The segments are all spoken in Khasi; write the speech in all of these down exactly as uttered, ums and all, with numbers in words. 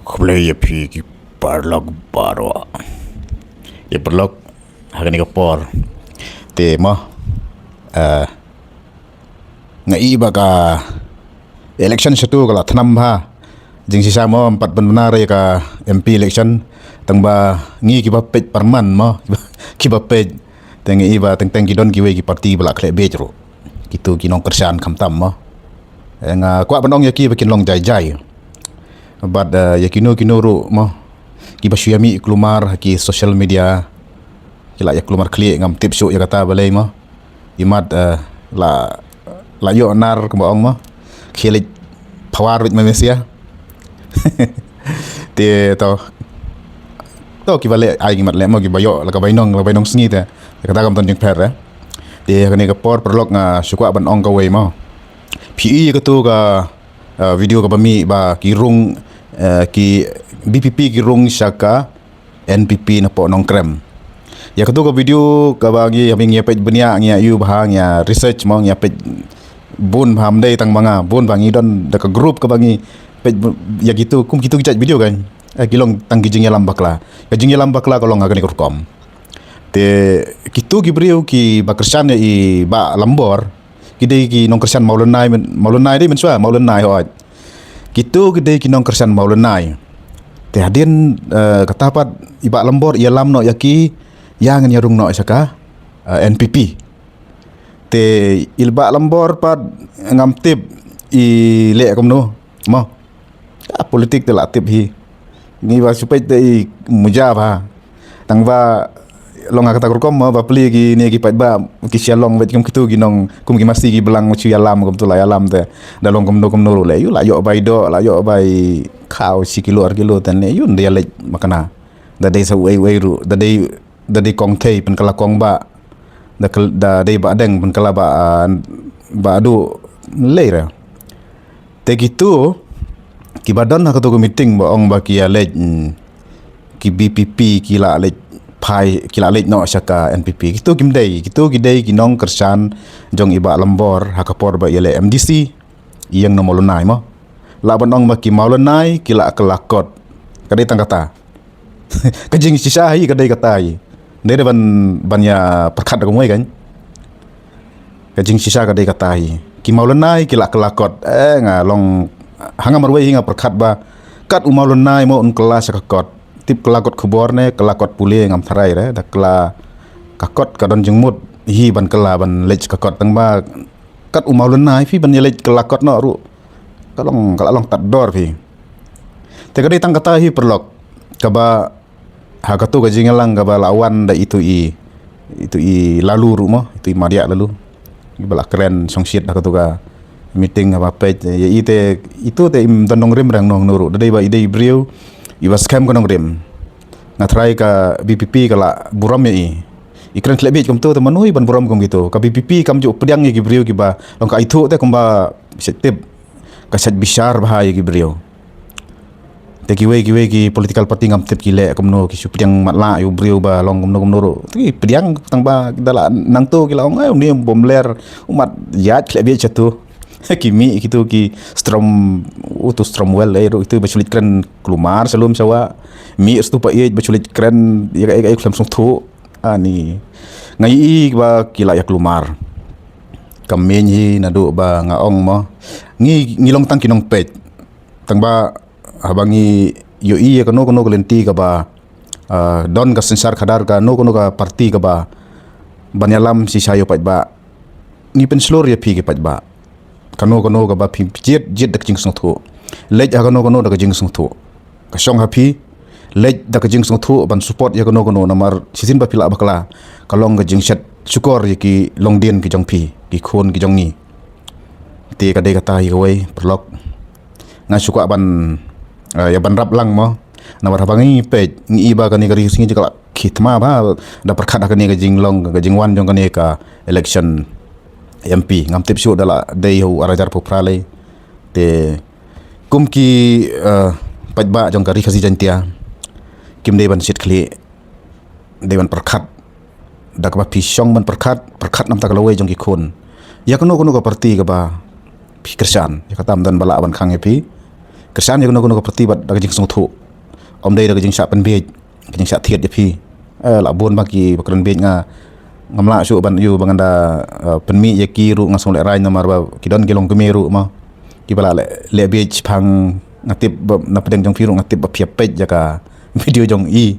Khublei ïa phi ki paralok baroh. Ïa paralok ha kane ka por. Te mo, eh, nga i ba ka election shatu ka la thnam ha. Jingshisha mo ym pat pynbna re ïa ka M P election. Tang ba ngi kiba peit parman mo, kiba peit. Te nga i ba teng teng ki don kiwei ki parti ba la khleh beit ruh. Kitu ki nongkyrshan khamtam mo. Eh, nga kwah ban ong ïa ki ba kin long jai jai. Bad, eh, ïa kino kino ruh mo, kiba shu ïa mih kulmar ha ki social media, ki la ïa kulmar khlieh, ngam tip shuh ïa kata balei mo. Imat, eh, la, la ïoh nar kumba ong mo, khie leit phawar beit ma Mesia. Te to, to kiba leh ai ngi mat leh mo, kiba ïoh la ka bainong, la ka bainong sngi te. Ïa kata kam don jingpher eh. Te ha kane ka por paralok nga shu kwah ban ong kawei mo. Phi i ïa katu ka, eh, video kaba mih ba ki rung, eh, ki V P P ki rung sha ka N P P napoh Nongkrem. Ïa katu ka video kaba ngi, ngi ïa peit bniah, ngi ïa ïoh bha, ngi ïa research mo, ngi ïa peit bun bha, ym dei tang ma nga, bun bha, ngi don da ka group kaba ngi peit bu-, ïa kitu, kum kitu ki jait video kan. Eh, ki long tang ki jingïalam bakla. Ka jingïalam bakla ka long ha kane ka rukom. Te kitu ki briew kiba kyrshan ïa i Bah Lambor, ki dei ki nongkyrshan Mawlynnai, myn-, Mawlynnai dei mynshuwa, Mawlynnai hooid. Kitu ki dei ki nongkyrshan Mawlynnai. Te hadien, eh, kata pat i Bah Lambor ïalam noh ïa ki, ïa ngan ïa rung noh sha ka, eh, N P P. Te i Bah Lambor pat ngam tip i leh kumno mo. Ah, politik te la tip hi. Ngi ba shu peit te i muja bha. Tang ba long ha kata ka rukom mo, ba plie kine ki paidbah ki shu long beit kum kitu ki nong, kum ki masi ki blang, shu ïalam kumtu la ïalam te. Da long kumno kumno ruh leh, ïoh la ïoh bai doh, la ïoh bai khaw shi kilo ar kilo te ne, ïoh da ïa leit makna. Da dei sa uei uei ruh, da dei, da dei kong thei pynkylla kong bah. Da kyl-, da dei bah deng pynkylla bah, ah, bah duh, lei re. Te kitu kiba don ha katu ka meeting ba ong ba ki ïa leit, mm, ki V P P ki la leit phai, ki la leit noh sha ka N P P. Kitu kim dei, kitu ki dei ki nongkyrshan jong i Bah Lambor ha ka por ba ïaleh M D C ïa na Mawlynnai mo. Lah ban ong ba ki Mawlynnai ki la kylla kot. Ka dei tang kata. Ka jingshisha hi ka dei kata hi. Dei, dei ban, ban ïa pyrkhat da kumwei kan. Ka jingshisha ka dei kata hi. Ki Mawlynnai ki la kylla kot. Eh, nga long, ha nga marwei hi nga pyrkhat ba kat u Mawlynnai mo un kylla sha ka kot. Tip kylla kot khubor ne, kylla kot pule ngam tharai re. Da kylla ka kot ka don jingmut hi ban kylla ban leit sha ka kot, tang ba kat u Mawlynnai phi ban ïa leit kylla kot noh ruh. Ka long, ka la long tad dor phi. Te ka dei tang kata hi paralok. Kaba ha katu ka jingïalang kaba la wan da itu i, itu i Laloo ruh mo, itu i Mariah Laloo. Ba la kren shongshit ha katu ka meeting, haba peit ïa i te, itu te im don nongrim rang nong nuru. Da dei ba i dei briew iba skhem ka nongrim. Nga tharai ka V P P ka la burom ïa i. I kren khleh beit kumtu te mano i ban burom kum kitu. Ka V P P kam ju pdiang ïa ki briew kiba long ka ithuh te kumba shet tip. Ka shet bishar bha ïa ki briew. Te kiwei kiwei ki political party ngam tip ki leh kumno, ki shu pdiang matlah ïa u briew ba long kumno kumno ruh. Te ki pdiang tang ba da la nangtu ki la ong, eh, une bym ler, u mat ïaid khleh beit shatu. Ki mih kitu ki strom, utu strom well, eh, ruh itu ba shu leit kren kulmar sha lum sha wah. Mih shatu pa ïeit ba shu leit kren ïa ka, ïa ka, ïa ka khlem sngewthuh. Ani. Nga i ba ki la ïa kulmar. Ka mih hi naduh ba nga ong mo. Ngi, ngi long tang ki nongpeit. Tang ba haba ngi ïohi ïa kano kano ka lynti kaba, ah, don ka synshar khadar kano kano ka parti kaba ban ïalam shisha ïa u paidbah. Ngi pynshlur ïa phi ki paidbah. Kano kano kaba phi jied, jied da ka jingsngewthuh. Leit ha kano kano da ka jingsngewthuh. Ka shong ha phi, leit da ka jingsngewthuh ban support ïa kano kano namar shisien ba phi lah bakla. Ka long ka jingshet shukor ïa ki longdien ki jong phi, ki khun ki jong ngi. Te ka dei kata hi kawei, paralok. Nga shu kwah ban, eh, ïa ban wrap lang mo. Namar haba ngi peit, ngi i ba kane ka ri sngi ka la khie thma bha, da pyrkhat ha kane ka jinglong, ka jingwan jong kane ka election M P. Ngam tip shuh da la dei ha u ar hajar arphew phra lei. Te kum ki, eh, paidbah jong ka Ri Khasi Jaiñtia, kim dei ban shit khlieh. Dei ban pyrkhat. Da kaba phi shong ban pyrkhat, pyrkhat namar ka lawei jong ki khun. Ïa kano kano ka parti kaba phi kyrshan, ïa kata ym don ba lah ban khang ïa phi. Kyrshan ïa kano kano ka parti bad da ka jingsngewthuh. Ym dei da ka jingshah pynbiej, ka jingshah thied ïa phi. Eh, la bun ba ki ba kren biej nga, ngam lah shuh ban ïoh ba ngan da, eh, pynmih ïa ki ruh nga sngew lehraiñ namar ba ki don ki longkmie ruh mo. Ki ba la leh, leh biej shaphang nga tip ba na pdeng jong phi ruh nga tip ba phi ïa peit ïa ka video jong i.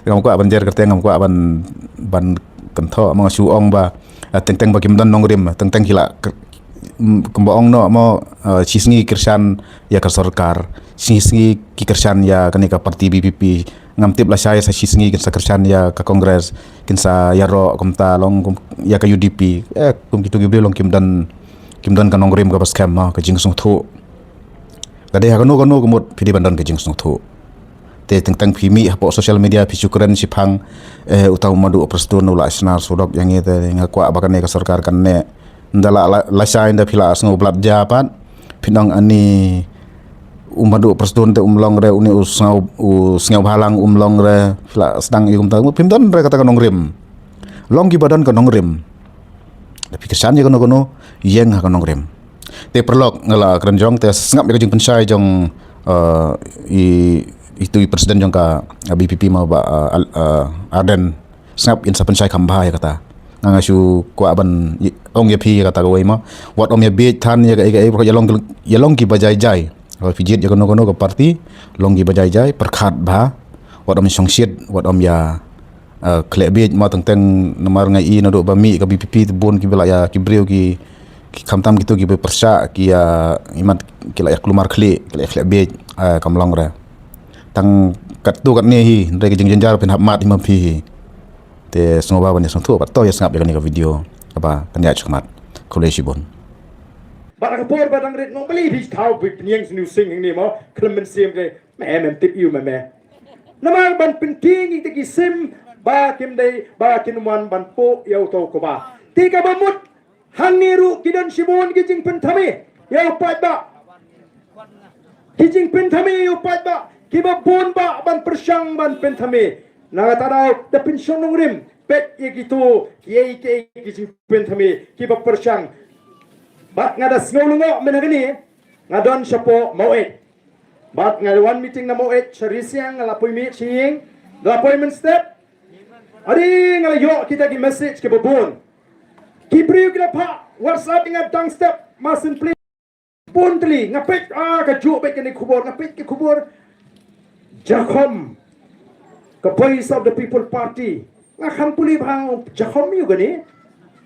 Ngam kwah ban jer kyrteng, ngam kwah ban, ban kynthoh mo, nga shu ong ba, eh, teng teng ba kim don nongrim, teng teng ki la ker-, mm, kumba ong noh mo, eh, shisngi kyrshan ïa ka sorkar, shisngi ki kyrshan ïa kane ka parti B P P. Ngam tip lashai sa shisngi kin sa kyrshan ïa ka Congress, kin sa ïaroh kumta long kum ïa ka U D P. Eh, kum kitu ki briew long kim don, kim don ka nongrim kaba skhem mo, ka jingsngewthuh. Ka dei ha kano kano ka mut phi dei ban don ka jingsngewthuh. Te teng teng phi mih hapoh social media phi shu kren shiphang, eh, uta u Maduh Prestone u la shna sodok ïa ngi, te nga kwah ba kane ka sorkar kan neh. Nda la, la, lashai nda phi la sngew blat ja pat. Phi nong ani u Maduh Prestone te um long re, uni u Sngewbhalang um long re. Phi la sdang ïa kumta, phim don re kata ka nongrim. Long kiba don ka nongrim. Da phi kyrshan ïa kano kano, ïeng ha ka nongrim. Te paralok, nga la kren jong, te sngap ïa ka jingpynshai jong, eh, i, itu i president jong ka, eh, B P P mo, Bah, eh, Al-, eh, Ardent. Sngap, yn sa pynshai kham bha ïa kata. Nga, nga shu kwah ban ong ïa phi ïa kata kawei mo. Wat ym ïa biej than ïa ka, ïa ka, ïa ka, ïa long, ïa long kiba jai jai. Haba phi jied ïa kano kano ka parti, long kiba jai jai, pyrkhat bha. Wat ym shongshit, wat ym ïa, eh, khleh biej mo, teng teng namar nga i naduh ba mih ka B P P te bun kiba la ïa, ki briew ki, ki khamtam kitu kiba pyrshah ki ïa, imat ki la ïa kulmar khlieh, ki la ïa khleh biej, eh, kam long re. Tang katto katne hi, hynrei ka jingjynjar phin hap mad hi ma phi hi. Te sngewbha ban ïa sngewthuh, bad to ïa sngap ïa kane ka video kaba kan ïaid shakhmat. Khublei shibun. Bad ka por ba dang rit ngong bali phi thaw phi pynïeng sniew sing hangne mo, khlem mynsiem te, me, mem tip ïa u me me. Namar ban pyntieng ïa ki sim ba kim dei, ba kin wan ban pok ïa uto u kba. Te kaba mut hangne ruh ki don shibun ki jingpynthame ïa u paidbah. Ki jingpynthame ïa u paidbah, kiba bun bah ban pyrshang ban pynthame. Na kata daw da pynshong nongrim, peit ïa kito kiei kiei ki jingpynthame kiba pyrshang. Bad nga da sngew lyngngoh mynta kane, nga don shapoh Maweit. Bad nga wan meeting na Maweit sha Risiang, nga la poi miet sha ïing, nga la poi mynstep. Adi nga la ïoh kita ki message kiba bun. Ki briew ki la phah WhatsApp ïa nga dang step, Masin Pli. Bun tylli, nga peit, ah, ka juh beit kane khubor, nga peit ka khubor. Jakhom. Ka Voice of the People Party. Nga kham pule bha, jakhom ïa u kane.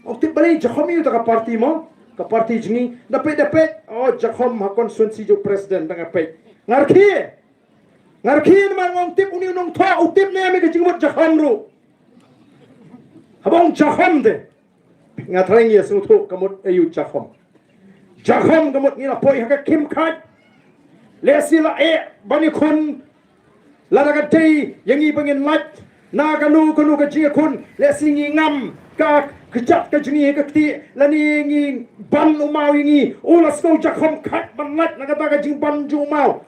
Ong tip balei jakhom ïa uta ka party mo. Ka party jong ngi. Da peit, da peit. Oh, jakhom ha constituency jong u president, da nga peit. Nga rkhie. Nga rkhie namar nga ong tip une u nongthoh, u tip ne em ïa ka jingmut jakhom ruh. Haba ong jakhom te. Nga thrang ïa sngewthuh ka mut aïu jakhom. Jakhom ka mut ngi la poi ha ka khim khaid. Lehse la eh ban ïakhun. Lada ka dei ïa ngi ba ngin lait na kano kano ka jingïakhun, lehse ngi ngam ka kjat ka jong ngi ha ka ktieh, lane ngi ban u maw ïa ngi. U la sngew jakhom khaid ban lait na kata ka jingban jong u maw.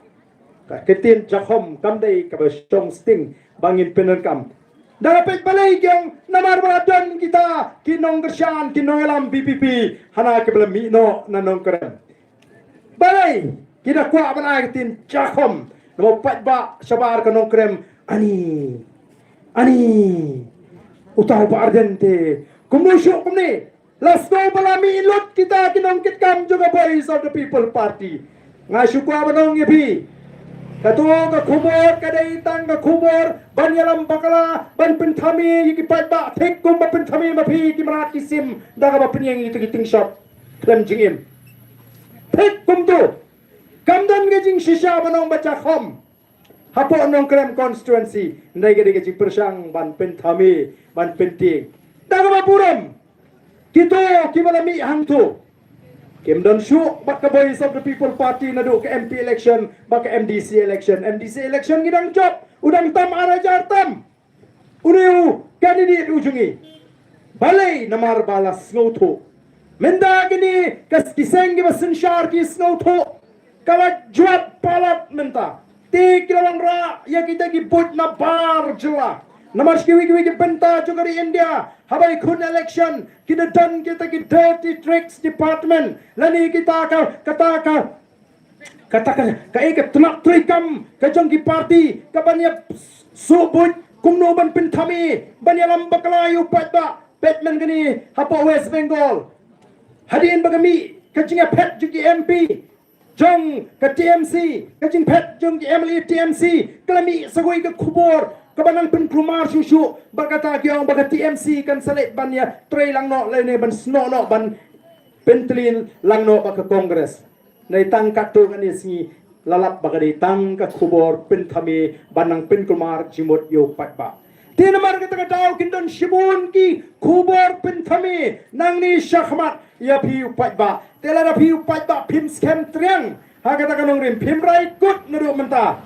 Ka ktien jakhom kam dei kaba shong sting ba ngin pyndonkam. Da la peit balei ki ong namar ba la don kita ki nongkyrshan, ki nongïalam V P P hana kiba la mih noh na Nongkrem. Balei ki da kwah ban ai ka ktien jakhom? Namar u paidbah shabar ka Nongkrem, ani, ani, uta u Bah Ardent te kumno shuh kumne? La sngew ba la mih lut kita ki nongkitkam jong ka Voice of the People Party. Nga shu kwah ban ong ïa phi, kato ka khubor ka dei tang ka khubor ban ïalam bakla, ban pynthame ïa ki paidbah, thik kumba pynthame ma phi ki mrad ki sim da kaba pynïeng ïa kita ki tyngshop khlem jingim. Thik kumto. Kam don ka jingshisha ban ong ba jakhom hapoh Nongkrem constituency. Hynrei ka dei ka jingpyrshang ban pynthame, ban pyntieng. Da kaba burom, kito kiba la mih hangto kim don shuh bad ka Voice of the People Party naduh ka M P election bad ka M D C election. M D C election ngi dang jop, u dang tam ar hajar tam. Une u candidate u jong ngi. Balei? Namar ba la sngewthuh. Mynta kine ka, ki seng kiba synshar ki sngewthuh. Ka la jwat palat mynta. Te ki la wanrah ïa kita ki buit na bar jylla. Namar sha kiwei kiwei ki bynta jong ka ri India, haba ïakhun election ki da don kita ki dirty tricks department lane kita ka, kata ka Kata ka, ka, eh, ka tnat treikam ka jong ki party, ka ban ïa sngewbha kumno ban pynthame, ban ïalam bakla ïa u paidbah. Peit mynta kane hapoh West Bengal, hadien ba ka mih ka jingïaphet jong ki M P jong ka T M C, ka jingphet jong ki M L A T M C, ka la mih sa kawei ka khubor kaba nang pynkulmar shuh shuh, ba kata ki ong ba ka T M C kan sa leit ban ïatrei lang noh lane ban snoh noh, ban pyntylli lang noh bad ka Congress. Nai tang katto katne sngi la lap ba ka dei tang ka khubor pynthame ban nang pynkulmar jingmut ïa u paidbah. Te namar kata ka daw kin don shibun ki khubor pynthame nangne shakhmat ïa phi u paidbah. Te lada phi u paidbah phim skhem triang ha kata ka nongrim, phim rai kut naduh mynta,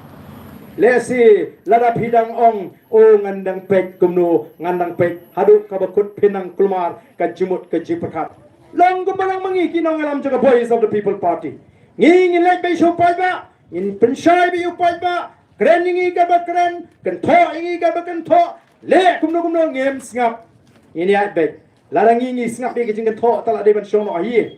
lehse lada phi dang ong, "O, ngan dang peit kumno, ngan dang peit," haduh kaba kut phin nang kulmar ka jingmut ka jingpyrkhat. Long kumba long ma ngi ki nongïalam jong ka Voice of the People Party. Ngi ngin leit beit sha u paidbah, ngin pynshai beit ïa u paidbah, kren ïa ngi kaba kren, kynthoh ïa ngi kaba kynthoh, leh kumno kumno ngim sngap. Ngin ïaid beit. Lada ngi ngi sngap ïa ka jingkynthoh, te la dei ban shong noh hi.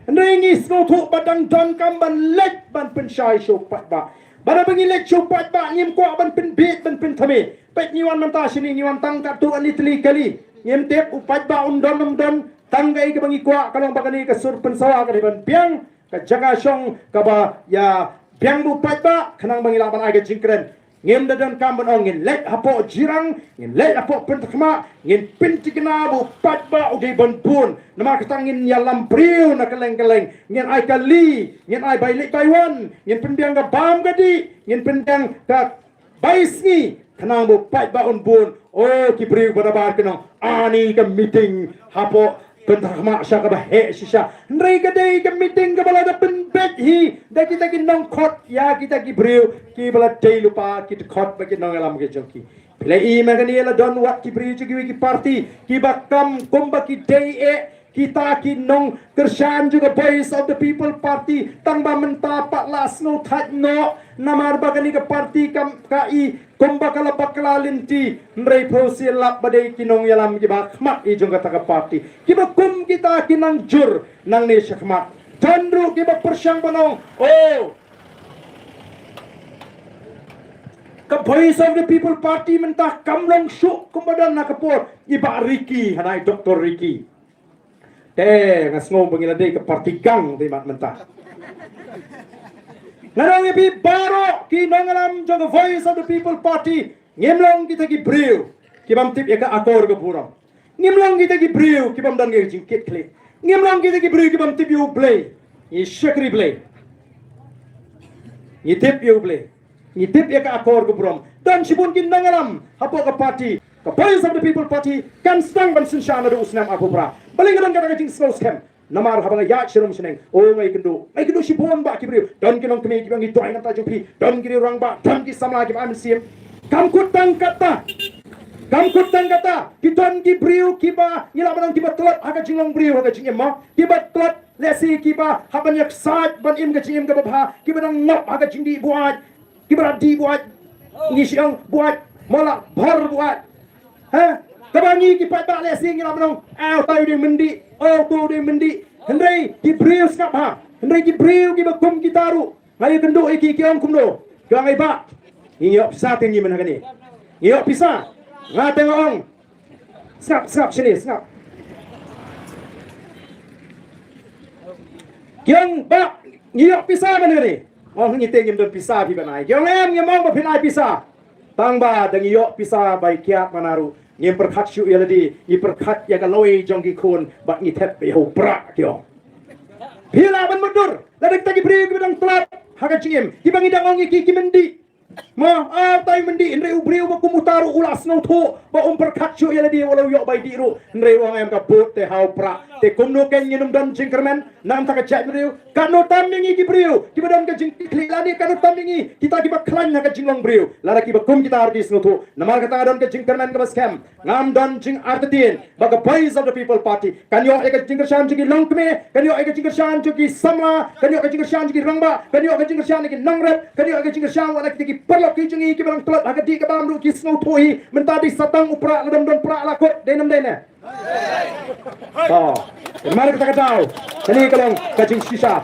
Hynrei ngi sngewthuh ba dang donkam ban leit ban pynshai sha u paidbah. Ba haba ngi leit sha u paidbah ngim kwah ban pynbit ban pynthame. Peit ngi wan mynta shane ngi wan tang katto katne tylli kali. Ngim tip u paidbah un don ym don. Tang kaei kaba ngi kwah ka long ba kane ka sur pynsawa ka dei ban biang ka jaka shong kaba ïa biang bad u paidbah khnang ba ngi lah ban ai ka jingkren. Ngim da donkam ban ong ngin leit hapoh Jirang, ngin leit hapoh Pynthakma, ngin pynthikna ba u paidbah u dei ban bun. Namar kata ngin ïalam briew na kylleng kylleng, ngin ai kali, ngin ai bai leit bai wan, ngin pynbiang ka bam ka dih, ngin pynbiang ka bai sngi, khnang ba u paidbah un bun. O ki briew ba da bar ki nong, ani ka meeting hapoh Pynthakma sha kaba heh shisha. Hynrei ka dei ka meeting kaba la da pynbeit hi da kita ki nongkhot ïa kita ki briew kiba la dei lypa ki dkhot bad ki nongïalam ki jong ki. Phi la i mynta kane la don wat ki briew jong kiwei ki party kiba kam kumba ki dei eh kita ki nongkyrshan jong ka Voice of the People Party, tang ba mynta pat la sngewthait noh namar ba kane ka party kam ka i kumba ka la bakla lynti. Hynrei phi sngewlap ba dei ki nongïalam kiba khmat i jong kata ka party, kiba kum kita ki nang jur nangne shakhmat. Don ruh kiba pyrshang ban ong, o, ka Voice of the People Party mynta kam long shuh kumba don ha ka por i Bah Ricky, hana i Doktor Ricky. Te nga sngew ba ngi la dei ka party gang te mat mynta. Nga ong ïa phi baroh ki nongïalam jong ka Voice of the People Party, ngim long kita ki briew ki bym tip ïa ka akor ka burom. Ngim long kita ki briew ki bym don ka jingkitkhlieh. Ngim long kita ki briew ki bym tip ïa U Blei. Ngi shakri Blei. Ngi tip ïa U Blei. Ngi tip ïa ka akor ka burom. Don shibun ki nongïalam hapoh ka party, ka Voice of the People Party, kan sdang ban synshar naduh u snem arphew phra. Balei nga don kata ka jingsngew skhem? Namar haba nga ïaid sharum shnong, o, nga ïakynduh, nga ïakynduh shibun bha ki briew. Don ki nongkmie kiba ngi duwai na ka bynta jong phi, don ki rangbah, don ki samla kiba ai mynsiem. Kam kut tang kata. Kam kut tang kata. Ki don ki briew kiba ngi lah ban ong kiba tlot ha ka jinglong briew, ha ka jingim mo. Kiba tlot, lehse kiba hap ban ïaksaid ban im ka jingim kaba bha, kiba dang ngop ha ka jingdih buaid, kiba la dih buaid, ngi shu ong buaid, mo, la bhor buaid. Ha? Kaba ngi ki paidbah lehse ngi lah ban ong, a, utai u dei myndih, o, utai u dei myndih. Hynrei ki briew sngap bha. Hynrei ki briew kiba kum kita ruh, nga ïakynduh ïa ki, ki ong kumno? Ki ong, ai bah, ngi ïoh pisa te ngi mynta kane. Ngi ïoh pisa. Nga te nga ong, sngap, sngap shane, sngap. Ki ong, bah, ngi ïoh pisa mynta kane. Nga ong, ngi te ngim don pisa phi ban ai. Ki ong, em, ngim ong ba phin ai pisa. Tang ba da ngi ïoh pisa bai kiad mynta ruh, ngim pyrkhat shuh ïa lade, ngi pyrkhat ïa ka lawei jong ki khun bad ngi thep ïa u prah, ki ong. Phi lah ban mutdur, lada kita ki briew kiba dang tlot ha ka jingim, kiba ngi dang ong ïa ki, ki myndih. Mo, a, utai myndih, hynrei u briew ba kum uta ruh u la sngewthuh ba um pyrkhat shuh ïa lade, wat la u ïoh bai dih ruh, hynrei u ong em ka vote te ha u prah. Te kumno kein ngin ym don jingkyrmen na ka bynta ka jaitbynriew? Katno tam ïa ngi ki briew kiba don ka jingkitkhlieh lane katno tam ïa ngi kita kiba khlaiñ ha ka jinglong briew? Lada kiba kum kita ruh ki sngewthuh. Namar kata nga don ka jingkyrmen kaba skhem. Ngam don jingartatien ba ka Voice of the People Party kan ïoh ïa ka jingkyrshan jong ki longkmie, kan ïoh ïa ka jingkyrshan jong ki samla, kan ïoh ïa ka jingkyrshan jong ki rangbah, kan ïoh ïa ka jingkyrshan jong ki nongrep, kan ïoh ïa ka jingkyrshan wat la kita ki paralok ki jong ngi kiba dang tlot ha ka dih ka bam ruh ki sngewthuh hi. Mynta dei sa tang u prah, lada ym don prah la kut, dei ne ym dei ne? Oh. Mar kata ka daw, kane ka long ka jingshisha.